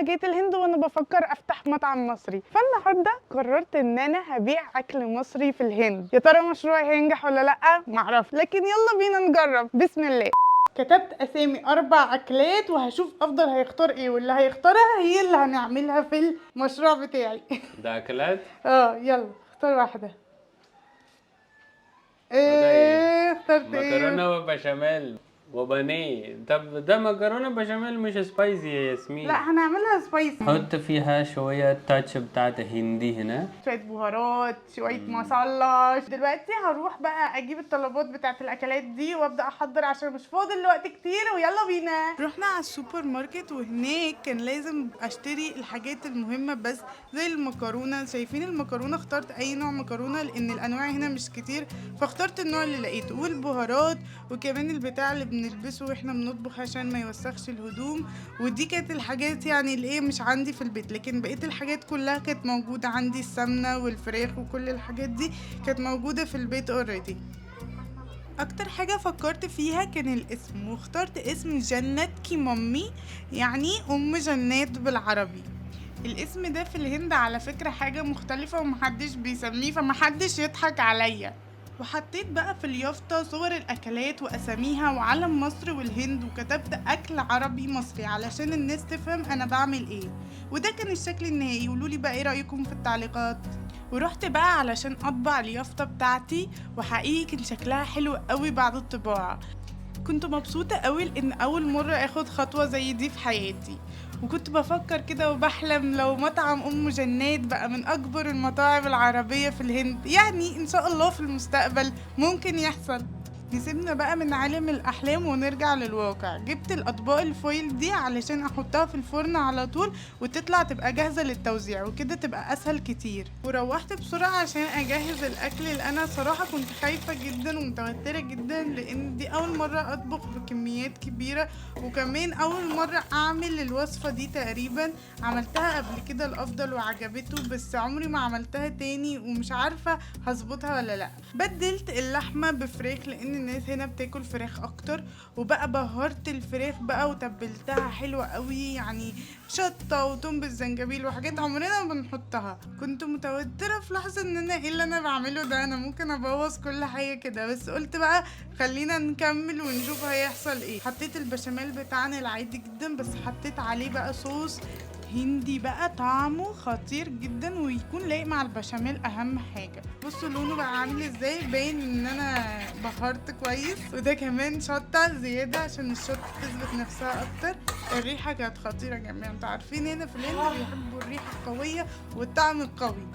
جيت الهند وانا بفكر افتح مطعم مصري، فالنهارده قررت ان انا هبيع اكل مصري في الهند. يا ترى مشروعي هينجح ولا لا؟ معرفش، لكن يلا بينا نجرب. بسم الله. كتبت اسامي 4 اكلات وهشوف افضل هيختار ايه، واللي هيختارها هي اللي هنعملها في المشروع بتاعي. ده اكلات؟ اه يلا اختار واحدة. ده ايه؟ ايه اخترت ايه؟ مكرونه وبشاميل وبانيه. طب ده مكرونه بشاميل مش spicy يا ياسمين. لا هنعملها spicy. حط فيها شوية touch بتاعت هندي هنا، شوية بهارات، شوية مصالح. دلوقتي هروح بقى اجيب الطلبات بتاعت الاكلات دي وابدا احضر عشان مش فاضل وقت كتير. ويلا بينا. رحنا على السوبر ماركت وهناك كان لازم اشتري الحاجات المهمة بس زي المكرونه. شايفين المكرونه، اخترت اي نوع مكرونه لان الانواع هنا مش كتير، فاخترت النوع اللي لقيته، والبهارات، وكمان البتاع اللي بنلبسه واحنا بنطبخ عشان ما يوسخش الهدوم. ودي كانت الحاجات يعني اللي ايه مش عندي في البيت، لكن بقية الحاجات كلها كانت موجودة عندي. السمنة والفراخ وكل الحاجات دي كانت موجودة في البيت already. اكتر حاجة فكرت فيها كان الاسم، واخترت اسم جنات كي مامي، يعني ام جنات بالعربي. الاسم ده في الهند على فكرة حاجة مختلفة ومحدش بيسميه، فمحدش يضحك عليا. وحطيت بقى في اليافطة صور الأكلات وأساميها وعلم مصر والهند، وكتبت أكل عربي مصري علشان الناس تفهم أنا بعمل إيه. وده كان الشكل النهائي. قولولي بقى إيه رأيكم في التعليقات. ورحت بقى علشان أطبع اليافطة بتاعتي، وحقيقي كان شكلها حلو قوي بعد الطباعة. كنت مبسوطة قوي لأن أول مرة أخد خطوة زي دي في حياتي، وكنت بفكر كده وبحلم لو مطعم أم جنات بقى من أكبر المطاعم العربية في الهند. يعني إن شاء الله في المستقبل ممكن يحصل. نسيبنا بقى من عالم الأحلام ونرجع للواقع. جبت الأطباق الفويل دي علشان أحطها في الفرن على طول وتطلع تبقى جاهزة للتوزيع، وكده تبقى أسهل كتير. وروحت بسرعة عشان أجهز الأكل، اللي أنا صراحة كنت خايفة جدا ومتوترة جدا لأن دي أول مرة أطبخ بكميات كبيرة، وكمان أول مرة أعمل الوصفة دي. تقريبا عملتها قبل كده الأفضل وعجبته، بس عمري ما عملتها تاني ومش عارفة هظبطها ولا لأ. بدلت اللحمة بفراخ لأن الناس هنا بتاكل فراخ اكتر، وبقى بهرت الفراخ بقى وتبلتها حلوة قوي، يعني شطة وتوم بالزنجبيل وحاجات عمرنا ما بنحطها. كنت متوترة في لحظة ان انا ايه اللي انا بعمله ده، انا ممكن ابوظ كل حاجة كده، بس قلت بقى خلينا نكمل ونشوف هيحصل ايه. حطيت البشاميل بتاعنا العادي جدا، بس حطيت عليه بقى صوص هندي بقى طعمه خطير جدا ويكون لايق مع البشاميل اهم حاجة. بصوا لونه بقى عامل ازاي، باين ان انا بهرت كويس. وده كمان شطه زيادة عشان الشطه تثبت نفسها اكتر. الريحة كانت خطيرة يا جماعة، انتوا عارفين هنا في الهند بيحبوا الريحة القوية والطعم القوي.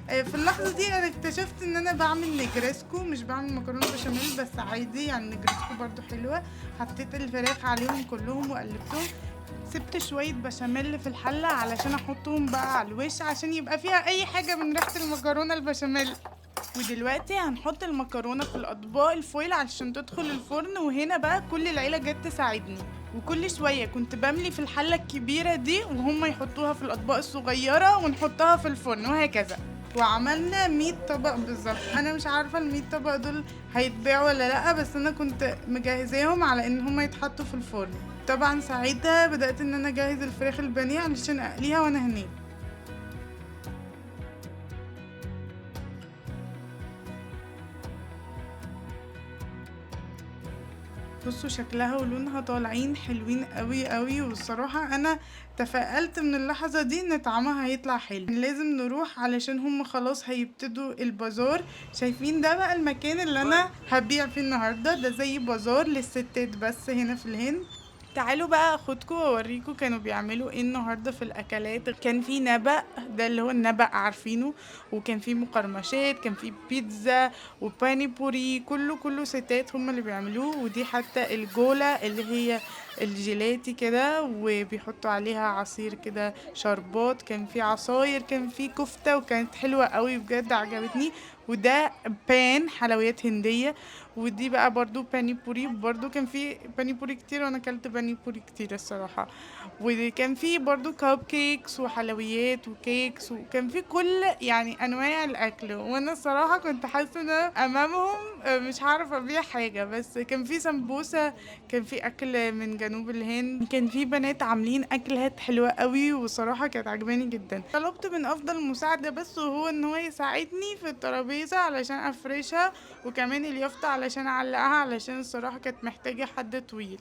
في اللحظة دي انا اكتشفت ان انا بعمل نجرسكو مش بعمل مكرونه بشاميل، بس عادي يعني نجرسكو برضو حلوة. حطيت الفراخ عليهم كلهم وقلبتهم، سبت شوية بشاميل في الحلة علشان احطهم بقى على الوش عشان يبقى فيها اي حاجة من ريحة المكرونة البشاميل. ودلوقتي هنحط المكرونة في الاطباق الفويل علشان تدخل الفرن. وهنا بقى كل العيلة جت تساعدني، وكل شوية كنت بملي في الحلة الكبيرة دي وهم يحطوها في الاطباق الصغيرة ونحطها في الفرن وهكذا. وعملنا 100 طبق بالظبط. انا مش عارفة ال 100 طبق دول هيتباعوا ولا لأ، بس انا كنت مجهزاهم على ان هم يتحطوا في الفرن. طبعا ساعتها بدأت ان انا اجهز الفراخ البانيه علشان اقليها وانا هناك. بصوا شكلها ولونها طالعين حلوين قوي قوي، والصراحة انا تفائلت من اللحظة دي ان طعمها هيطلع حلو. لازم نروح علشان هم خلاص هيبتدوا البازار. شايفين ده بقى المكان اللي انا هبيع فيه النهاردة، ده زي بازار للستات بس هنا في الهند. تعالوا بقى اخدكم واوريكم كانوا بيعملوا ايه النهارده في الاكلات. كان في نبأ، ده اللي هو النبأ عارفينه، وكان في مقرمشات، كان في بيتزا وباني بوري، كله ستات هم اللي بيعملوه. ودي حتى الجولة اللي هي الجيلاتي كده وبيحطوا عليها عصير كده شربات، كان في عصاير، كان في كفتة، وكانت حلوة قوي بجد عجبتني. وده بان حلويات هندية، ودي بقى برضو باني بوري، برضو كان في باني بوري كتير وانا اكلت باني بوري كتير الصراحة. وكان في برضو cupcakes وحلويات و cakes، وكان في كل انواع الاكل. وانا الصراحة كنت حاسة ان انا امامهم مش هعرف ابيع حاجة، بس كان في سمبوسة، كان في اكل من جنوب الهند. كان في بنات عاملين اكلات حلوة قوي وصراحة كانت عجباني جدا. طلبت من افضل مساعدة بس، وهو ان هو يساعدني في الترابيزة علشان افرشها، وكمان اليافطة علشان اعلقها، علشان الصراحة كانت محتاجة حد طويل.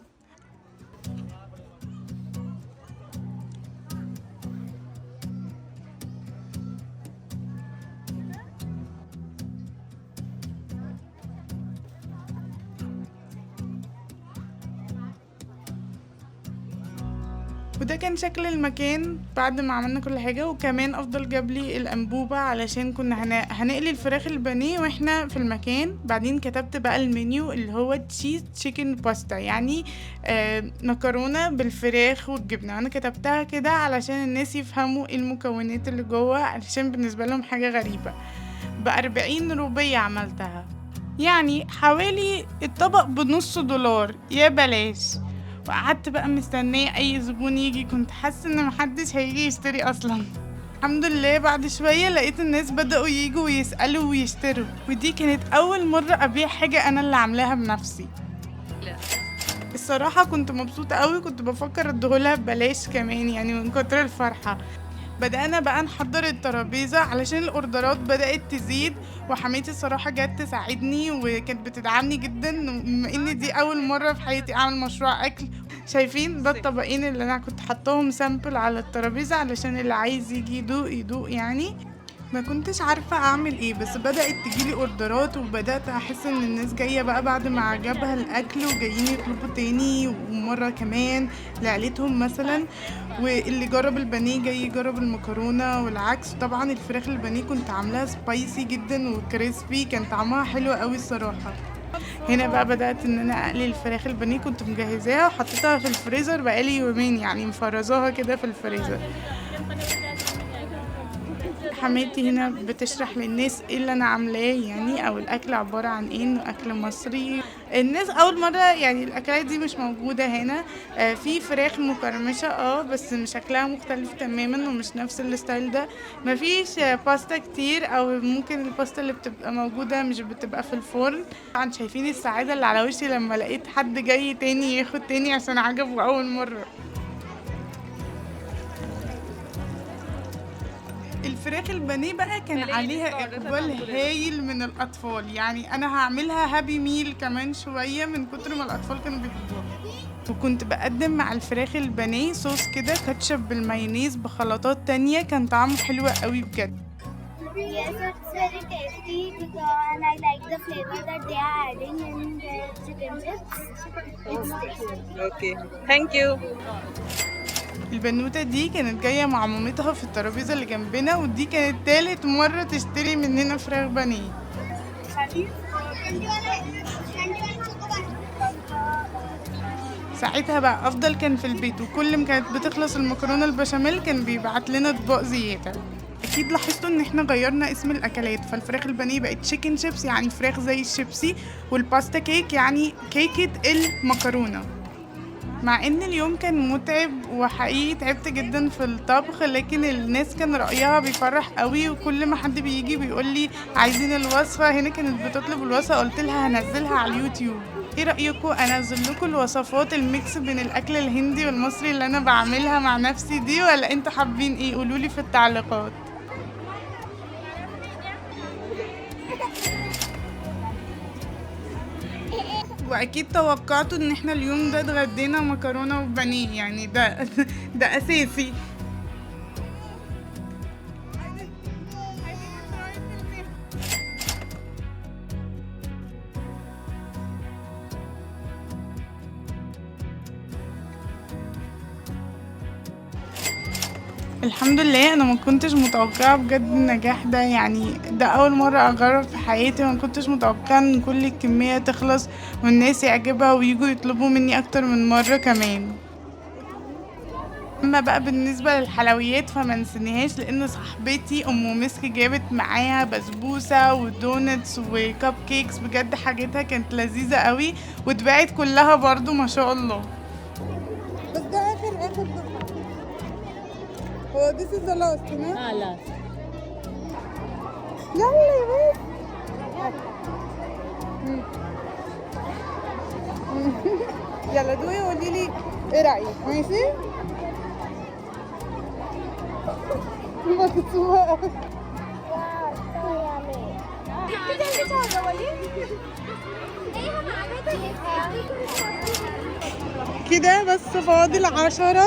وده كان شكل المكان بعد ما عملنا كل حاجة. وكمان افضل جاب لي الانبوبة علشان كنا هنقلي الفراخ البانيه واحنا في المكان. بعدين كتبت بقى المنيو اللي هو cheese chicken pasta، يعني مكرونة بالفراخ والجبنة. انا كتبتها كده علشان الناس يفهموا ايه المكونات اللي جوه، علشان بالنسبة لهم حاجة غريبة. ب40 روبية عملتها، يعني حوالي الطبق بنص دولار يا بلاش. وقعدت بقى مستنية أي زبون يجي، كنت حاسة إن محدش هيجي يشتري أصلا. الحمد لله بعد شوية لقيت الناس بدأوا يجوا ويسألوا ويشتروا، ودي كانت أول مرة أبيع حاجة أنا اللي عاملاها بنفسي. الصراحة كنت مبسوطة قوي، كنت بفكر اديهولها ببلاش كمان يعني من كتر الفرحة. بدأنا بقى نحضر الترابيزة علشان الأوردرات بدأت تزيد، وحماتي الصراحة جت تساعدني وكانت بتدعمني جدا، بما إن دي أول مرة في حياتي أعمل مشروع أكل. شايفين ده الطبقين اللي أنا كنت حطاهم sample على الترابيزة علشان اللي عايز يجي يدوق يدوق. يعني ما كنتش عارفة أعمل إيه، بس بدأت تجيلي أوردرات وبدأت أحس إن الناس جاية بقى بعد ما عجبها الأكل وجايين يطلبوا تاني ومرة كمان لعيلتهم مثلا، واللي جرب البانيه جاي يجرب المكرونة والعكس. طبعا الفراخ البانيه كنت عاملاها spicy جدا و crispy، كان طعمها حلو قوي الصراحة. هنا بقى بدأت ان انا اقلي الفراخ البانيه، كنت مجهزاها وحطيتها في الفريزر بقالي يومين، يعني مفرزاها كده في الفريزر. حماتي هنا بتشرح للناس ايه اللي انا عاملاه يعني، او الاكل عبارة عن ايه، انه اكل مصري. الناس اول مرة يعني الاكلات دي مش موجودة هنا. في فراخ مقرمشة بس شكلها مختلف تماما ومش نفس ال style ده. مفيش باستا كتير، او ممكن الباستا اللي بتبقى موجودة مش بتبقى في الفرن. طبعا شايفين السعادة اللي على وشي لما لقيت حد جاي تاني ياخد تاني عشان عجبه اول مرة. الفراخ البانيه بقى كان عليها اقبال هايل من الاطفال، يعني انا هعملها happy meal كمان شويه من كتر ما الاطفال كانوا بيحبوها. وكنت بقدم مع الفراخ البانيه صوص كده كاتشب بالمايونيز بخلطات تانية، كان طعمه حلو قوي بجد. Yes, it's very tasty because I like the flavor that they are adding in the chicken chips. It's tasty. Okay, thank you. البنوتة دي كانت جاية مع مامتها في الترابيزة اللي جنبنا، ودي كانت تالت مرة تشتري مننا فراخ بانيه. ساعتها بقى أفضل كان في البيت، وكل ما كانت بتخلص المكرونة البشاميل كان بيبعت لنا اطباق زيادة. أكيد لاحظتوا إن إحنا غيرنا اسم الأكلات، فالفراخ البانيه بقت chicken chips يعني فراخ زي الشيبسي، وال pasta cake يعني كيكة المكرونة. مع ان اليوم كان متعب وحقيقي تعبت جدا في الطبخ، لكن الناس كان رأيها بيفرح قوي، وكل ما حد بيجي بيقول لي عايزين الوصفة. هنا كانت بتطلب الوصفة، قلت لها هنزلها على اليوتيوب. ايه رأيكم انزل لكم الوصفات ال mix بين الاكل الهندي والمصري اللي انا بعملها مع نفسي دي، ولا انتوا حابين ايه؟ قولولي في التعليقات. واكيد توقعتوا ان احنا اليوم ده اتغدينا مكرونه وبانيه، يعني ده اساسي. الحمد لله انا ما كنتش متوقعه بجد النجاح ده، يعني ده اول مره اجرب في حياتي، ما كنتش متوقعه ان كل الكميه تخلص والناس يعجبها ويجوا يطلبوا مني اكتر من مره كمان. اما بقى بالنسبه للحلويات فما نسيناهاش، لان صاحبتي ام مسك جابت معاها بسبوسه و donuts و cupcakes، بجد حاجتها كانت لذيذه قوي واتباعت كلها برضو ما شاء الله. بس ده اخر دفعه. هو this is the last, no? Last. يلا يا باشا. يلا دوقي وقولي لي ايه رايك. ماشي؟ مكتوبة قوي. Wow, so yummy. كده بس فاضل 10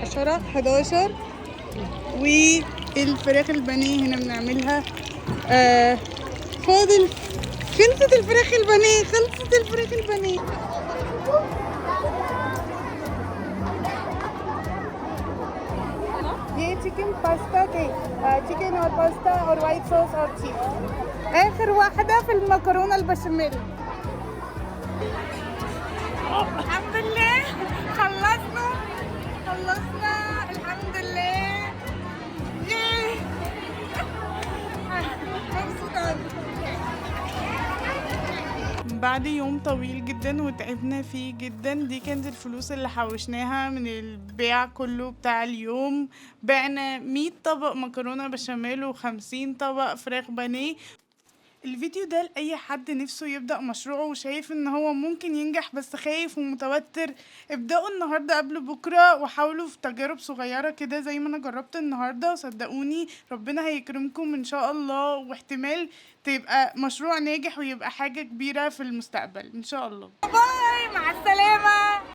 10 11. والفراخ البانيه هنا بنعملها. فاضل، خلصت الفراخ البانيه، خلصت الفراخ البانيه. ये chicken pasta के chicken और باستا और white sauce और cheese. اخر واحدة في المكرونه البشاميل. الحمد لله خلصنا، خلصنا الحمد لله. ياه مبسوطة أوي. بعد يوم طويل جدا وتعبنا فيه جدا، دي كانت الفلوس اللي حوشناها من البيع كله بتاع اليوم. بعنا 100 طبق مكرونة بشاميل و50 طبق فراخ بانيه. الفيديو ده لأي حد نفسه يبدأ مشروعه وشايف ان هو ممكن ينجح بس خايف ومتوتر. ابدأوا النهاردة قبل بكرة، وحاولوا في تجارب صغيرة كده زي ما انا جربت النهاردة، وصدقوني ربنا هيكرمكم ان شاء الله، واحتمال تبقى مشروع ناجح ويبقى حاجة كبيرة في المستقبل ان شاء الله. bye، مع السلامة.